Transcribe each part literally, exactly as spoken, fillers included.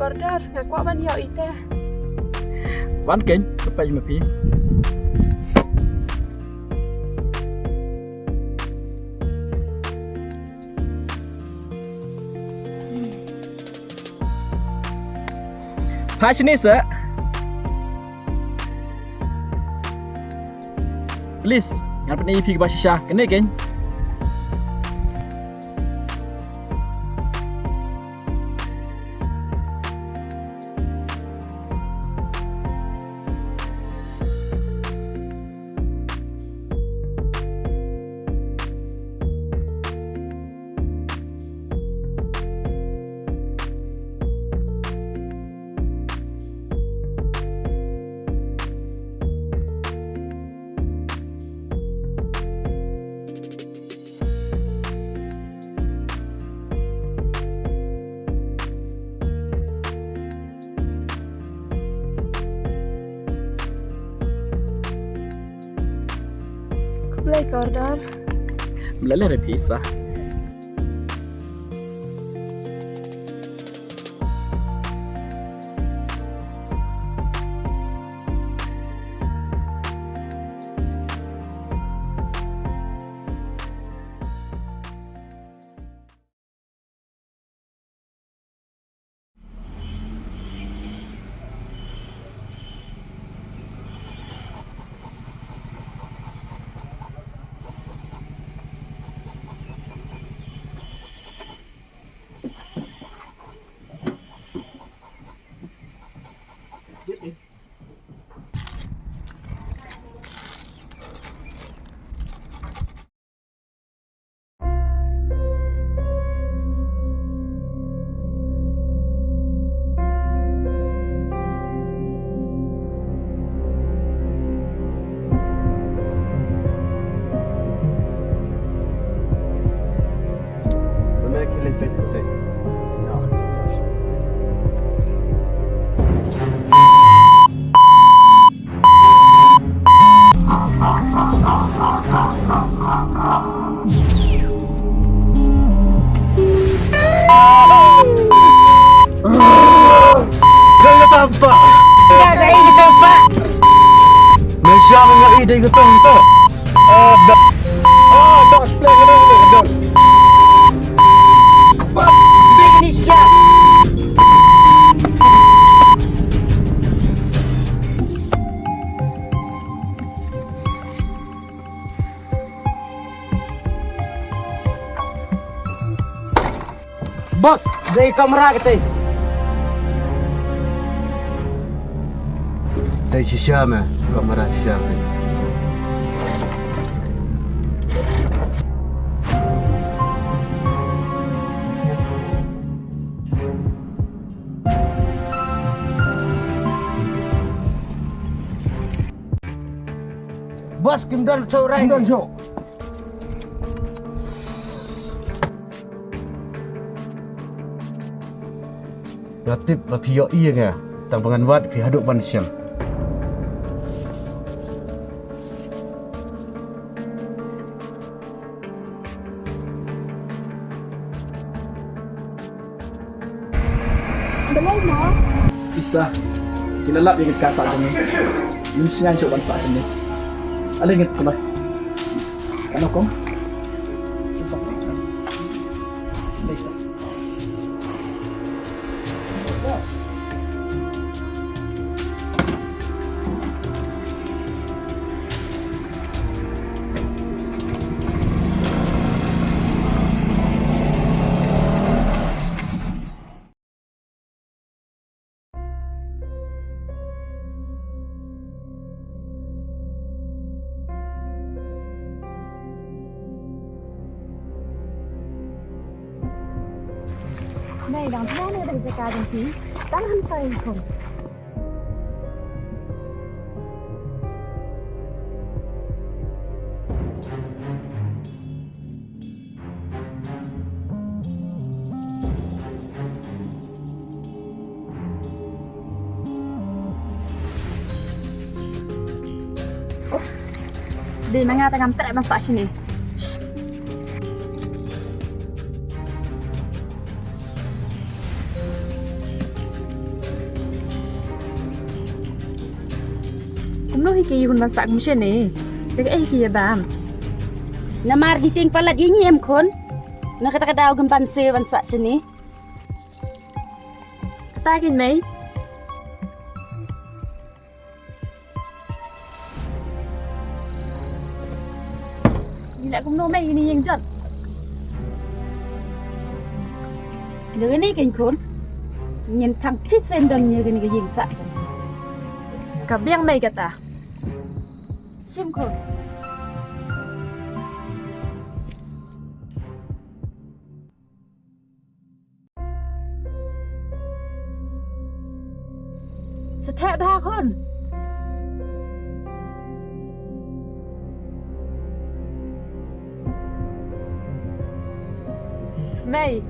Order, nga kwah ban ïoh ite. Wan kein, sa peit ma phi. Phai shane sa. Please, ngan pyni ïa phi kaba shisha. Kane kein. Khublei ka order. Mlele re pisa. Dei ka tampak. Dei ka tampak. Malaysia nga i dei ka tampak. Ah, dah. Ah, dah sebelah kena ni, dah. Indonesia. Boss, dei kamera kata. Dei shisha me, kamera shisha me. Boss, kim don shuh rai. Kim don shuh. Nga tip ba phi ïohi ïa nga, tang ba ngan wad phi haduh ban shem. Balei mo? Isa, ki la lap ïa ka jaka sah jong ngi. Ngim shngaiñ shuh ban sah shane. Ale ngin kynnoh. Kano kong? Sumpah, Isa. Isa. Nei, dang tang ne da jaka jong phi. Tang han pai khun. Dei ma nga te ngam treh ban sah shane. Kumno hi ki hun ban sah kum shane? Te kaei ki ïa bam? Namar ki tieng palat ïa ngi em khun. Na kata ka daw ngim ban sah ban sah shane. Kata kein mei. Ngi lah kumno mei ini ïing jot. Ïa kane kein khun. Ngin thang shisien don ïa kane ka ïing sah jong. Ka biang mei kata. Shim khun. Sa theh bha khun. Mei.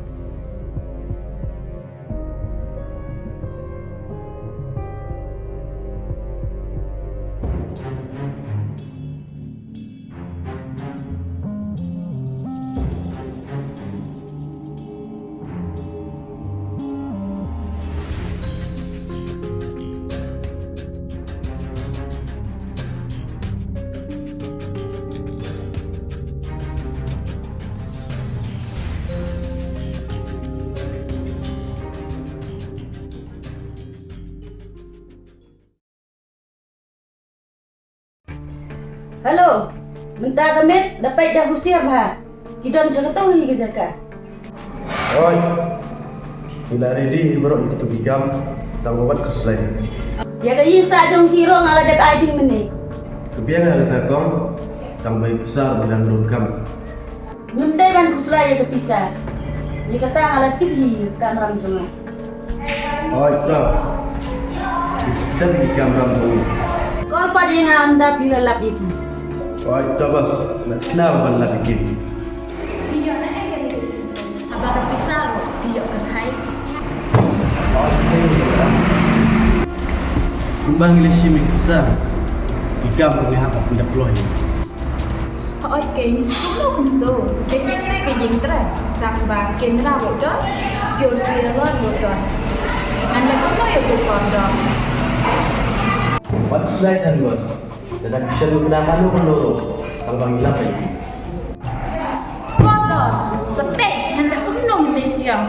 Hello, mynta ka miet da peit da husiar bha. Ki don sha kato hi ka jaka. Oi, ngi la ready hi baroh ïa kito ki kam, tang ba wat khuslai. Ïa ka ïing sah jong ki ruh nga la dep ai ding mynne. Ka biang ïa kata kong, tang ba ïa pisa ruh ngi dang don kam. Ngim dei ban khuslai ïa ka pisa. Ïa kata nga la tip hi ïa ka kamram jong nga. Hooid to. Ngi sdang ïa ka kamram jong ngi. Call pat ïa nga ynda phi la lap ïa ki. Hooid to boss, nga kynmaw ban lap ïa ki. Phi ïoh na ei kane ka jingpynlong? Haba ka pisa ruh phi ïoh kynhai. Hooid to. Kumba ngi la shim ïa ka pisa, ki kam ruh ngi hap ban pyndep kloi. Hooid keiñ, kumno kumto? Te keiñ te ka ïing trai, tang ba camera ruh don, security alarm ruh don. Ngan leh kumno ïa u kordor? Wat khuslai than boss. Lada ki shem mynta kano kano ruh, tang ba ngi lap ïa ki. Kordor, sa peit, ngan leh kumno ïa u mei siang.